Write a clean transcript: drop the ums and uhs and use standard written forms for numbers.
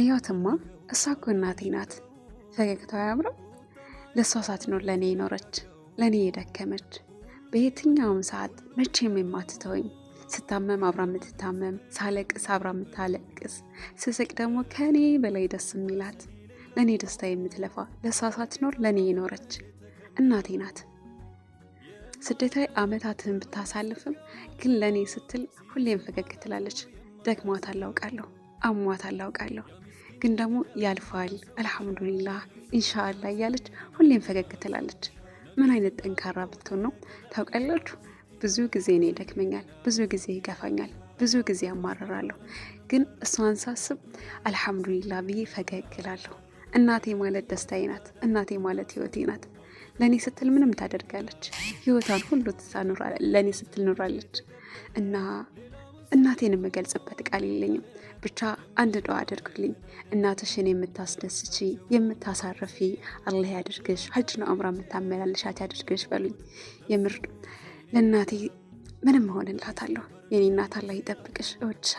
እያትማ እሷ እኮ እናቴ ናት። ፈገግታዋ አያምርም? ለእሷ ሳትኖር ለእኔ የኖረች፣ ለእኔ የደከመች፣ በየትኛውም ሰዓት መቼም የማትተወኝ፣ ስታመም አብራ የምትታመም፣ ሳለቅስ አብራ የምታለቅስ፣ ስስቅ ደግሞ ከእኔ በላይ ደስ የሚላት፣ ለእኔ ደስታ የምትለፋ፣ ለእሷ ሳትኖር ለእኔ የኖረች እናቴ ናት። ስደት ላይ አመታትን ብታሳልፍም ግን ለእኔ ስትል ሁሌም ፈገግ ትላለች። ደክሟታል አውቃለሁ፣ አሟታል አውቃለሁ፣ ግን ደግሞ ያልፋል፣ አልሐምዱሊላህ፣ ኢንሻአላህ እያለች ሁሌም ፈገግ ትላለች። ምን አይነት ጠንካራ ብትሆን ነው ታውቃላችሁ? ብዙ ጊዜ እኔ ይደክመኛል፣ ብዙ ጊዜ ይገፋኛል፣ ብዙ ጊዜ አማርራለሁ። ግን እሷን ሳስብ አልሐምዱሊላህ ብዬ ፈገግ እላለሁ። እናቴ ማለት ደስታዬ ናት። እናቴ ማለት ህይወቴ ናት። ለእኔ ስትል ምንም ታደርጋለች። ህይወቷን ሁሉ ትታ ለእኔ ስትል ኖራለች። እና እናቴን የምገልጽበት ቃል የለኝም። ብቻ አንድ ዱዓ አድርጉልኝ። እናትሽን የምታስደስቺ የምታሳርፊ አላህ ያድርግሽ፣ ሀጅና ዑምራ የምታመላልሻት ያድርግሽ በሉኝ። የምር ለእናቴ ምንም እሆንላታለሁ። የኔ እናት አላህ ይጠብቅሽ። እወድሻለሁ።